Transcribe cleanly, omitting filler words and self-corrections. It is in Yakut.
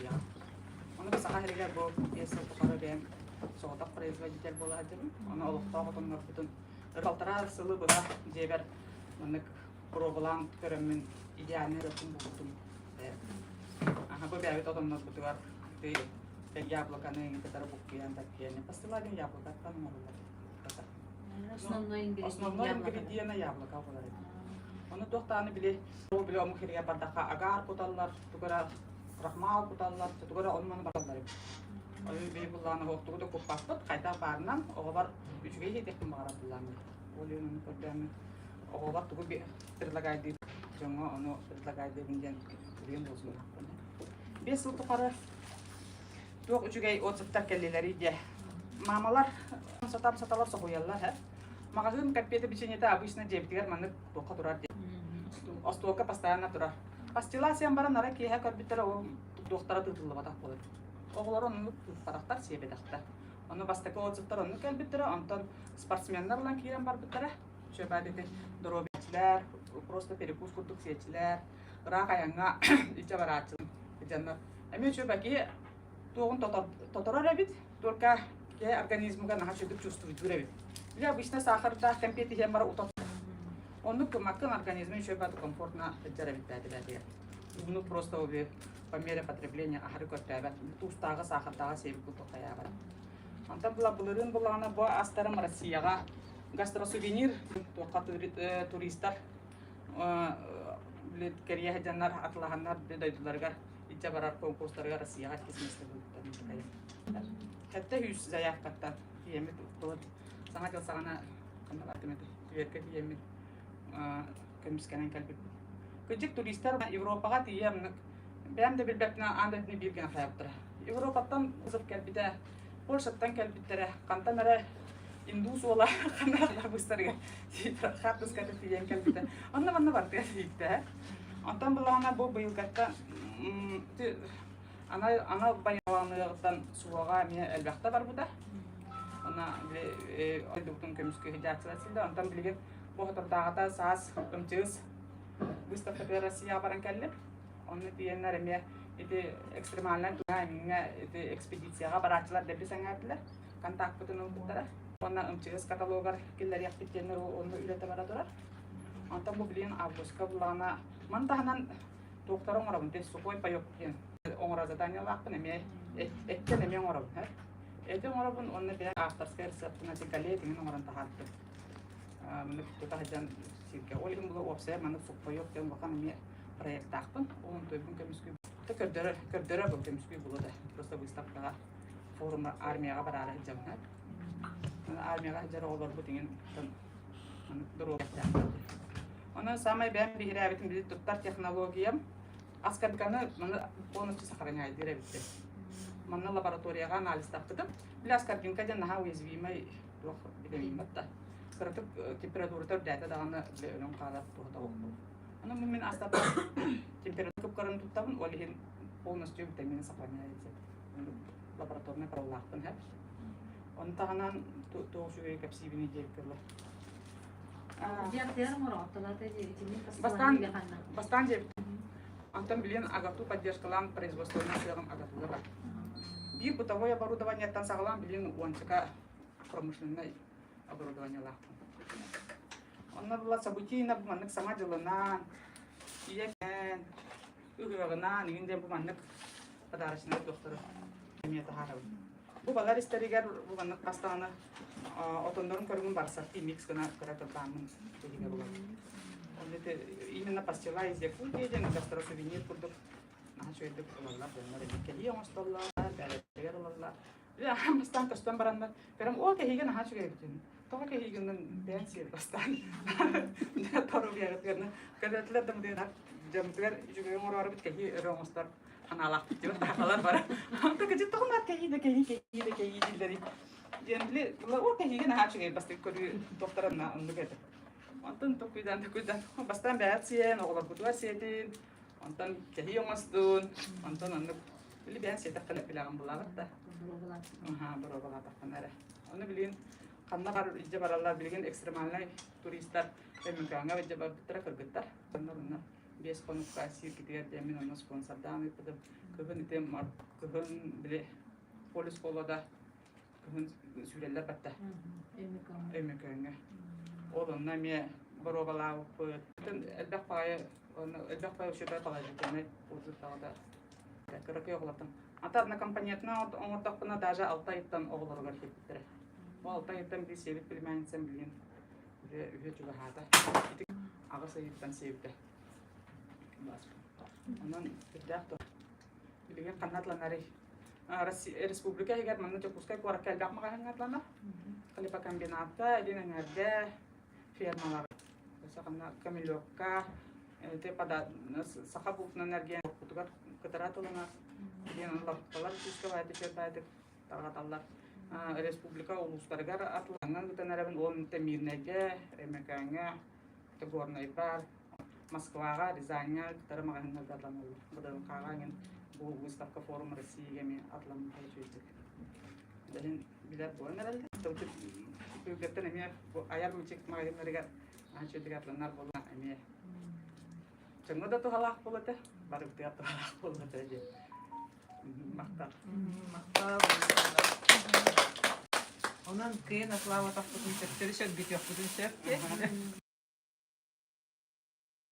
Россияҕа. Ону бу Саха сиригэр бу 5 сыл тухары бэйэм соҕотох производитель буола сылдьабын. Ону олохтоох отоннорбутун балтараа сылы быһа дьиэбэр маннык боруобалаан көрөммүн идеальнай ырыатын булбутум. Аха бу бэйэбит отоннорбутугар яблоканы кытары буккуйан таккыйан пастила диэн яблокаттан оҥоруллар. Основной ингредиент Основной ингредиент яблоко буолар эбит. Ону туох даҕаны били ол били омук сиригэр бардахха агар куталлар, тугу эрэ крахмал куталлар, тугу эрэ ону-маны бараллар эбит. Ону били буллааны тугу да куппаппыт, хайдах баарынан оҕолор үчүгэй иһиэхпин баҕарар буллааммыт. Ол иһин ону көрдөммүт оҕолор тугу предлагайдыыр дьоҥҥо ону предлагайдыыбын диэн билигин буолсуннаахпын. 5 сыл тухары туох үчүгэй отзывтар кэллилэрий диэ. Маамалар сатаан саталар соһуйаллар һэ. Маҕаһыын кэмпиэтэ печеньета обычно дьиэбитигэр маннык туохха турар диэн. Остуолга постоянно турар. Пастила сиэн баран ара киэһэ көрбүттэрэ ол туохтара тыытыллыбатах буолар. Оҕолор оннук тыыппатахтар, сиэбэтэхтэр. Ону бастакы отзывтар оннук кэлбиттэрэ, онтон спортсменнар ылан киирэн барбыттара. Чөбөт ити доруобуйаччылар, просто перекус курдук сиэччилэр, ыраах айаҥҥа илдьэ барааччылар дьоннор. Эмиэ үчүгэй киһи туоҕун тоторор эбит, только киһи организмыгар наһаа үчүгдүк чувствуйдуур эбит. Били обычно сахардаах кэмпиэт иһэн бара утат. Оннук гыммаккын организмы үчүгэй баҕайы комфортно сылдьар эбит бээтибээтигэр. Ууну просто обе по мере потребления аһары көртөөбөт. Туустааҕы, сахардааҕы сиэбит курдук хайаабат. Онтон була былырыын буллаҕына бу астарым Россияҕа гастросувенир туохха туристар кэрийэ сылдьаннар атылаһаннар дойдуларыгар илдьэ барар конкурстарыгар Россияҕа иккис миэстэ буолбуттар. 700 заявкаттан тиийэммит былыр Саҥа дьыл саҕана ханна бардым этэ Тверьгэ тиийэммит көмүскэнэн кэлбиппит. Кырдьык туристар Европаҕа тиийэ бэйэм да билбэппинэ аан дойдуну биир гына хайабыттара. Европаттан вызов кэлбитэ, Польшаттан кэлбиттэрэ, хантан эрэ индус уола ханна быстарыгар хаартыската тиийэн кэлбитэ. Онно манна бардыга тиийбитэ. Онтон былаана бу быйылгатта анал анал байаланыаҕыттан суоҕа эмиэ элбэхтэ барбыта. Онно били дойдубутун көмүскүү сылдьааччылар сылдьар. Онтон билигин бу соторутааҕыта саас МЧС выставкатыгар Россияҕа баран кэллим. Онно тиийэннэр эмиэ ити экстремальнай туһаайыҥҥа ити экспедицияҕа барааччылар дэлби сэҥээрдилэр. Контакпытын ылбыттара. Уонна МЧС каталогар киллэриэхпит диэннэр онно үлэтэ бара турар. Онтон бу билигин августка буллаҕына маны таһынан туохтары оҥоробун те сухой паёк диэн оҥоро заданиелаахпын эмиэ эттэн эмиэ оҥоробун эти оҥоробун уонна бэйэм авторскай рецептин ати галет иҥин оҥорон таһаартым маннык тута сылдьан сиргэ ол иһин була уопсайа маннык сухпайок диэн улахан эмиэ проектаахпын ол онтуйбун көмүскүү көрдөрөр көрдөрөр бу көмүскүү булу да просто выставкаҕа форумҥа армияҕа бараары сылдьабын армияҕа сылдьар оҕолорбут иҥин доруобуйаттаахтар онон саамай бэйэм биһирээбитим били туттар технологиям аскорбиканы маны полностью сохраняйдыыр эбиттэр манна лабораторияҕа анализтаппытым били аскорбинка диэн наһаа уязвимый туох витамиммыт да кыратык температурата үрдээтэ даҕаны били өлөн хаалар туһата буолбут Ону мин астаппын температура кыпкарын туттабын, ол иһин полностью витамины сохраняется. Лабораторнай параллаахпын һэ. Ону таһынан туох үчүгэй кэпсиибини диэбиккэ Бастаан бастаан диэбит. Антон билин АГАТУ поддержкалаан производственный сыаҕым АГАТУга бар. Биир бытовой оборудованиеттан саҕалаан билин уончака промышленнай оборудованиелаахпын. Онно була событийно бу маннык саҥа дьылынан, ийэ-кээн, ыһыаҕынан игин диэн бу маннык подарочнай туохтары эмиэ таһаарабын. Бу балар истэригэр бу маннык хас даҕаны отоннорун көрүҥүн барсартыы микс гына кыра кырдааммын биһигэ булабын. Онно ити именно пастила из Якутии диэн гастросувенир курдук наһаа үчүгэйдик ылаллар дьоннор эмиэ кэлии оҥостоллор, бэйэлэригэр ылаллар. Бастаан көстөн бараннар, көрөм, оо, кэһиигэ наһаа үчүгэй эбитин. Тоҕо кэһиигинэн бэйэҥ сиэр бастаан. Торугуйаҕытыгар көрөөтүлэр да мытыгар дьоммутугар үчүгэй оҥороорубут кэһии өрө оҥостор санаалаахпыт диэн таһалар бара. Онто кыдьык тоҕо наар кэһии да кэһии кэһии да кэһии дииллэрий. Диэн били оо кэһиигэ наһаа үчүгэй бастакы көрүү туохтара оннук этэ. Онтон токуйдан токуйдан бастаан бэйэт сиэн, оҕолорбутугар сиэтин, Онтон кэһии оҥостуун, онтон оннук били бэйэҥ сиэтэххинэ билэҕин булаҕыт да. Аһаа, боруобалаатаххына эрэ. Ону билигин ханна бар илдьэ бараллар, билигин экстремальнай туристар Өймөкөөҥҥө илдьэ барбыттара кыргыттар. Онно онно. 5 хонукка сииргитигэр диэн мин онно спонсордаан ыыппытым. Кыһын ити кыһын били полис холода кыһын сүүрэллэр батта. Өймөкөөҥҥө. Ол онно эмиэ боруобалаабыппыт. Элбэх баҕайы элбэх баҕайы учуутал положительнай отзывтаҕыта кыракый оҕолортон. Ата однокомпонентынан оҥордохпуна даже алта ыйыттан оҕолоругар киирбиттэрэ. Бу алта ыйыттан биир сиэбит племянницам билигин үһэ үһэ чугаһаата. Ити 8 ыйыттан сиэбитэ. Онон үрдээх то. Билигин ханна атланарый? Республика иһигэр манна Дьокуускай куоракка элбэх маҕаһыыҥҥа атланар. Хлебокомбинатка, Илин Эҥэргэ, фермалар. Сахана Камелёкка, саха бултунан эргиэн кутугар кытара тылына диэн лаппалар күүскэ баайдык баайдык тарҕаталлар. Республика улуустарыгар атыланан ыытан эрэбин ол Мирнэйгэ, Өймөкөөҥҥө, Горнайбар, Москваҕа, Рязаньҥа кытары маҕаһыыннарга атланаллар. ВДНХ-ҕа эҥин бу выставка форум России эмиэ атыламмыта үчүгэйдик. Билин билэр буолан эрэллэр. Түгэртэн эмиэ бу айар мичик маҕаһыыннарыгар үчүгэйдик атланар буолан эмиэ дьоҥҥо да туһалаах буолуо этэ, барыбытыгар туһалаах буолуо этэ диэн. Махтал. Махтал. Онон кыайан атлаабатахпытын төттөрү сөргүтүөхпүтүн сөп.